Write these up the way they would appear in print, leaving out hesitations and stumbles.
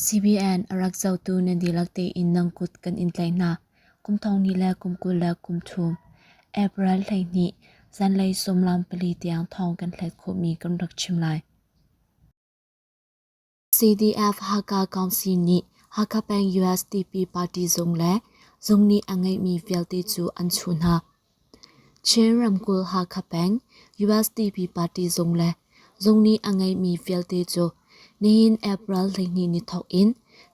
CBN a rak zohtu nan dihlak tein nan kut kan in tlaih hna. Kum thong hnih le kum 20 le kum thum, April 12, zanlei sawmlam pali tiang thawng kan hlet khawhmi kan rak chim lai. CDF Hakha Council nih Hakha peng USDP party zung le zung nih a ngeihmi vialte cu an chuh hna. Chin ramkulh Hakha peng USDP party zung le zung nih a ngeihmi vialte cu nihin April 12 ni thawk in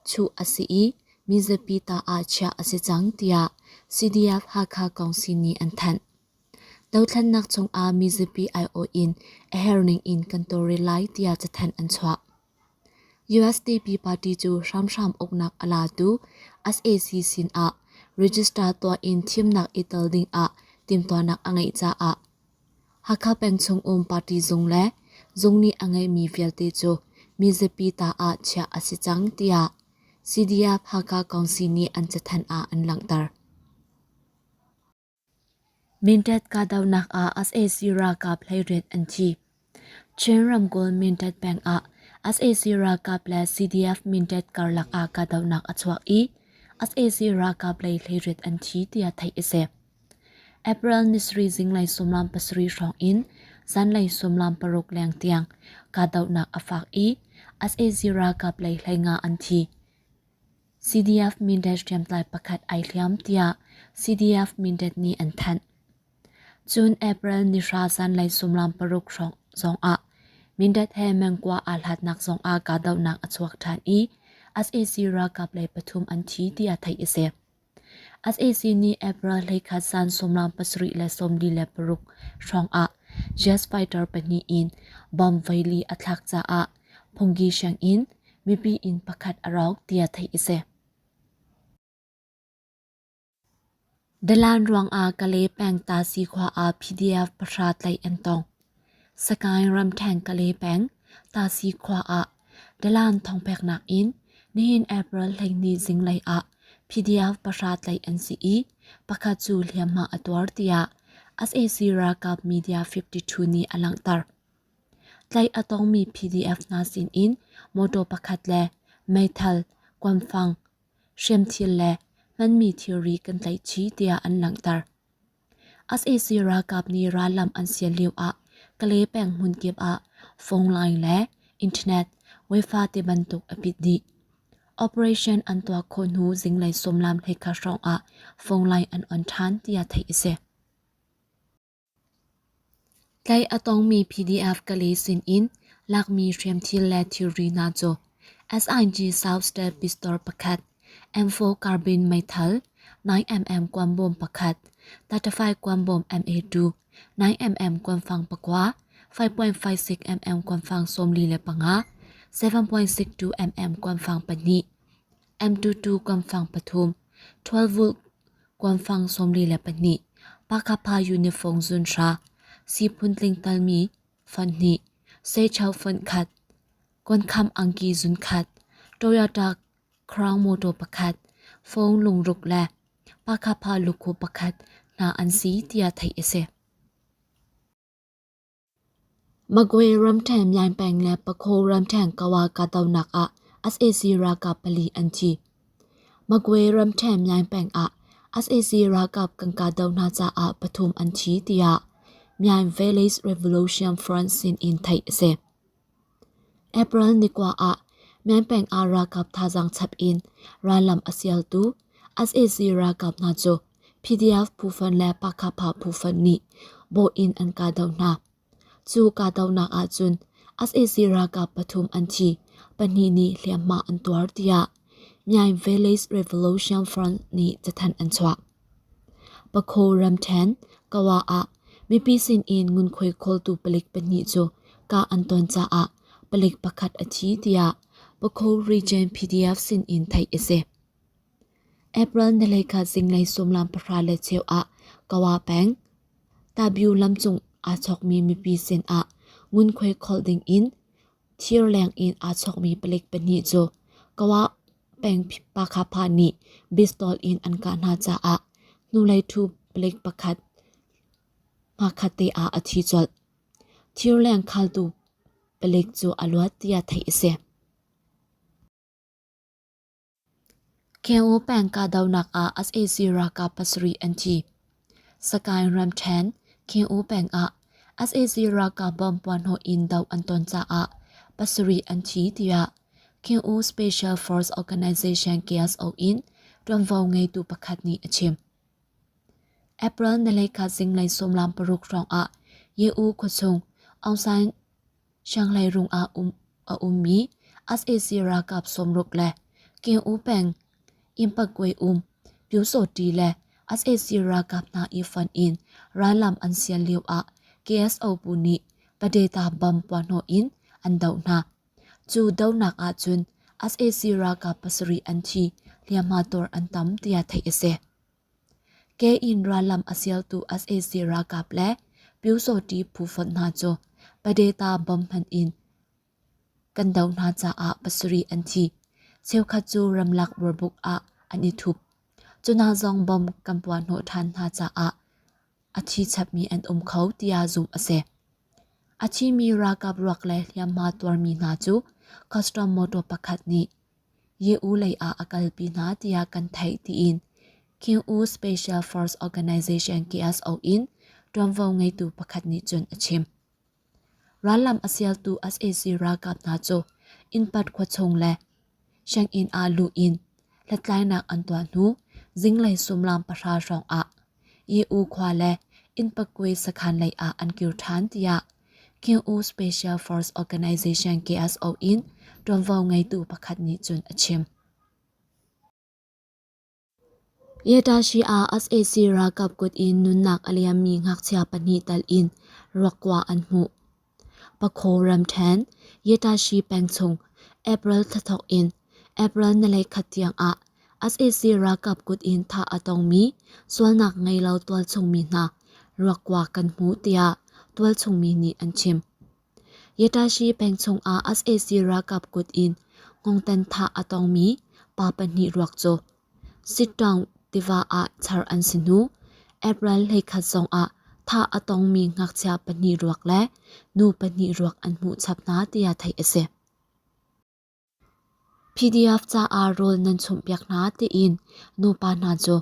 chuh a si i mizapi ta ah chiah a si cang tiah CDF Hakha Council nih an thanh. Dothlennak chungah mizapi aiawh in a herning in kan tawlrel lai tiah cathanh an chuah. USDP party cu hramhram uknak a latu sac sinah register tuah in thimnak i tel dingah timhtuahnak a ngeih caah Hakha peng chung um party zung le zung nih a ngeihmi vialte cu mizapi ta ah chiah a si cang tiah CDF Hakha Council nih an cathanh ah an langhter. Mindat kahdohnak ah sac ralkap 18 an thi. Chin ramkulh Mindat peng ah sac ralkap le CDF Mindat karlak ah kahdohnak a chuak i sac ralkap lei 18 an thi tiah theih a si. April ni sarih zinglei suimilam pasarih hrawng in zanlei suimilam paruk leng tiang kahdohnak a fak i sac ralkap lei 15 an thi. CDF Mindat hriamtlai pakhat ai hliam tiah CDF Mindat nih an thanh. Cun April ni hra zanlei suimilam paruk hrawng zongah Mindat he mengkua aa hlatnak zongah kahdohnak a chuak ṭhan i sac ralkap lei pathum an thi tiah theih a si. Sac nih April 11 zan suimilam pasarih le 46 hrawngah jet fighter pahnih in bomb voili a thlak caah phungki sianginn mipi inn pakhat a rawk tiah theih a si. Dalan ruangah Kalay peng Tasi khua ah PDF pahra tlaih an tong. Sagaing ramṭhen Kalay peng Tasi khua ah Dalan thawngpeknak in nihin April 12 zinglei ah PDF pahra tlaih an si i pakhat cu hliamhma a tuar tiah sac ralkap Media 52 nih a langhter. Tlaih a tongmi PDF hna sinin motor pakhat le meithal, kuanfang, hriamthil le hmanmi thilri kan tlaih chih tiah an langhter. Sac ralkap nih rallam an sial lioah Kalay peng hmunkip ah phone line le internet, wifi ti bantuk a pit dih. Operation an tuah khawh hnu zinglei sawmlam hleikhat hrawng ah phone line an on ṭhan tiah theih a si. Tlaih a tongmi PDF Kalay sinin lakmi hriamthil le thilri hna cu SIG South State Pistol pakhat, M4 carbine meithal, 9mm kuanbawm pakhat, 35 kuanbawm MA2, 9mm kuanfang pakua, 5.56mm kuanfang 45, 7.62mm kuanfang pahnih, M22 kuanfang pathum, 12 volt kuanfang 42, Pakapha uniform zun hra, siphun tlingtalmi fund hnih, seicheu fund khat, kuankham angki zun khat, Toyota Crown motor pakhat, phone lungruk le Pakapha lukhu pakhat hna an si tiah theih a si. Magwe ramṭhen Myaing peng le Pakho ramṭhen Kawa kahdohnak ah sac ralkap pali an thi. Magwe ramṭhen Myaing peng ah sac ralkap kan kahdoh hna caah pathum an thi tiah Myaing Village Revolution Front sin in theih a si. April ni kua ah Myaing peng ah ralkap thazaang chap in rallam a sialtu sac ralkap hna cu PDF phu-fon le Pakhapha phu-fon nih bawh in an kahdoh hna. Cu kahdohnak ahcun sac ralkap pathum an thi, pahnih nih hliamhma an tuar tiah Myaing Village Revolution Front nih cathanh an chuah. Pakho ramṭhen Kawa ah mipi sinin ngunkhuai khawltu palik pahnih cu kah an ton caah palik pakhat a thi tiah Pakho Region PDF sinin theih a si. April ni hleikhat zinglei suimilam pahra le cheu ah Kawa peng, Tabyu lamcung aa chawkmi mipi sinah ngunkhuai kholh dingin thirleng in aa chawkmi palik pahnih cu Kawa peng Pakhapha nih pistol in an kah hna caah hnulei ṭhu palik pakhat hmakhat te ah a thi colh. Thirleng khaltu palik cu a luat tiah theih a si. Khengu peng kahdohnak ah sac ralkap pasarih an thi. Sagaing ramṭhen Khengu peng ah sac ralkap bomb puahhnawh in doh an ton caah pasarih an thi tiah Khengu Special Force Organization KSO in ṭuanvo ngeitu pakhat nih a chim. April nilei zinglei sawmlam paruk hrawngah Ye-U khuachung Aung San Sianghleirung ah a ummi sac ralkap sawmruk le Keng-U peng Impakwe um Pyusawhti le sac ralkap hna i fonh in rallam an sial lio ah KSO bu nih Padeta bomb puahhnawh in an doh hna. Cu dohnak ahcun sac ralkap pasarih an thi, hliamhma tuar an tam tiah theih a si. Ke in rallam a sialtu sac ralkap le Pyusawhti phu fonh hna cu Padeta bomb hmanh in kan doh hna caah pasarih an thi. Cheukhat cu ramlak burbuk ah an i thup. Cu hna zong bomb kan puahhnawh ṭhan hna caah a thi chapmi an um kho tiah zumh a si. A thimi ralkap ruak le hliamhma tuarmi hna cu custom motor pakhat nih Ye-U lei ah a kalpi hna tiah kan theih tiin King-U Special Force Organization KSO in ṭuanvo ngeitu pakhat nih cun a chim. Rallam a sialtu sac ralkap hna cu innpat khuachung le sianginn ah luh in hlathlainak an tuah hnu zinglei suimilam pahra hrawng ah Ye-U khua le Innpakwe sakhan lei ah an kir ṭhan tiah King-U Special Force Organization KSO in ṭuanvo ngeitu pakhat nih cun a chim. Yetashi ah sac ralkap kut in nunnak a liammi ngakchia pahnih tal in ruakkua an hmuh. Pakhaw ramṭhen Yetashi peng chung April thlathawk in April nilei khat tiang ah sac ralkap kut in thah a tongmi sualnak ngei lo tualchung mi hna ruakkua kan hmu tiah tualchung mi nih an chim. Yetashi peng chung ah sac ralkap kut in hngawngtan thah a tongmi pa pahnih ruak cu Sittaung tiva ah char an si hnu April 21 zong ah thah a tongmi ngakchia pahnih ruak le nu pahnih ruak an hmuh chap hna tiah theih a si. PDF caah rawl nan chumhpiak hna tiin nupa hna cu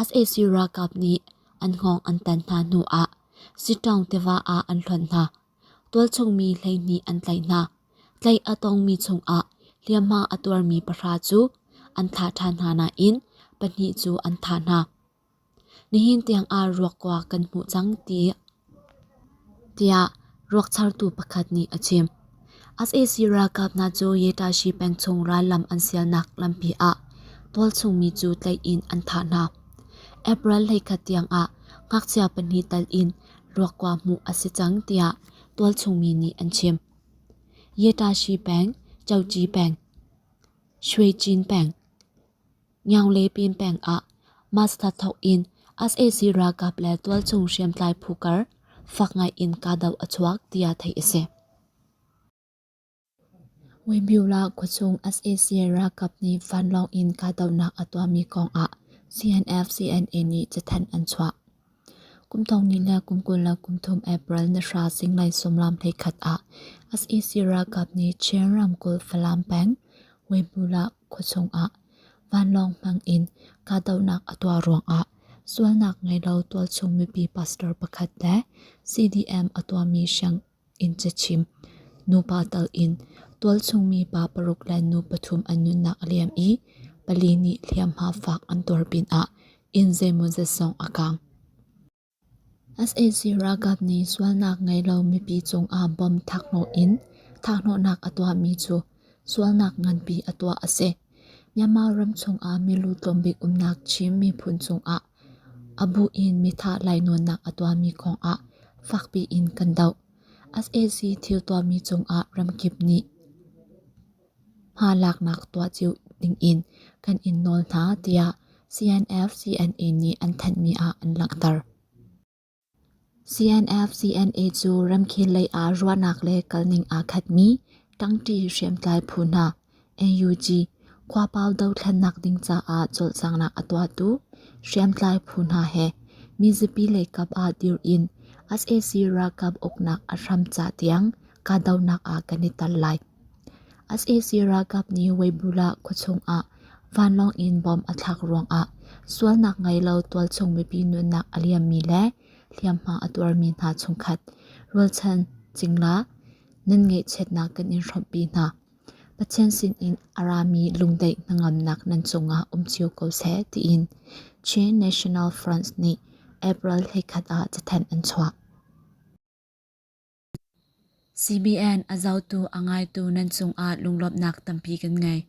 sac ralkap nih an hngawng an tan hna hnu ah Sittaung tiva ah an hlonh hna. Tualchung mi 12 an tlaih hna. Tlaih a tongmi chungah hliamhma a tuarmi pahra cu an thlah ṭhan hna nain pahnih cu an thah hna. Nihin tiang ah ruakkua kan hmuh cang tiah ruakchartu pakhat nih a chim. Sac ralkap hna cu Yetashi peng chung rallam an sialnak lampi ah tualchung mi cu tlaih in an thah hna. April 21 tiang ah ngakchia pahnih tal in ruakkua hmuh a si cang tiah tualchung mi nih an chim. Yetashi peng, Coci peng, Shwecin peng, Nyaunglepin peng ah Master thawk in sac ralkap le tualchung hriamtlai phu kar fak ngai in kahdoh a chuak tiah theih a si. Weibula khuachung sac ralkap nih vanlawng in kahdohnak a tuahmi kong ah CNF-CNA nih cathanh an chuah. Kum thong hnih le kum 23 April nihra zinglei sawmlam hleikhat ah sac ralkap nih Chin ramkulh Falam peng Weibula khuachung ah vanlawng hmang in kahdohnak a tuah ruangah sualnak ngei lo tualchung mipi pastor pakhat le CDM a tuahmi sianginn cachim nupa tal in tualchung mi pa paruk le nu pathum an nunnak a liam i pali nih hliamhma fak an tuar pinah inn zeimawzat zong a kang. Sac ralkap nih sualnak ngei lo mipi cungah bomb thakhnawh in thahhnawhnak a tuahmi cu sualnak nganpi a tuah a si. Myanmar ram chungah milu tlawmbik umnak Chin miphun cungah a bu in mithah lainawnnak a tuahmi kongah fakpi in kan doh. Sac thil tuahmi cungah ramkip nih hmalaknak tuah cio dingin kan in nawl hna tiah CNF-CNA nih an thanhmi ah an langhter. CNF-CNA cu ramkhel lei ah ruahnak le kalning aa khatmi ṭangṭi hriamtlai phu hna NUG khuapau dothlennak ding caah cawlcanghnak a tuahtu hriamtlai phu hna he mizapi leikap ah dir in sac ralkap uknak a hram ca tiang kahdohnak ah kan i tel lai. Sac ralkap nih Weibula khuachung ah Vanlawng in bomb a thlak ruangah sualnak ngei lo tualchung mipi nunnak a liammi le hliamhma a tuarmi hna chungkhat rualchan cingla nan ngaihchiatnak kan in hrawmhpi hna. Pathian sinin a rami lungdaih hnangamnak nan cungah um cio ko seh tiin Chin National Front nih April 21 ah cathanh an chuah. CBN a zohtu a ngaitu nan cungah lunglawmhnak tampi kan ngei.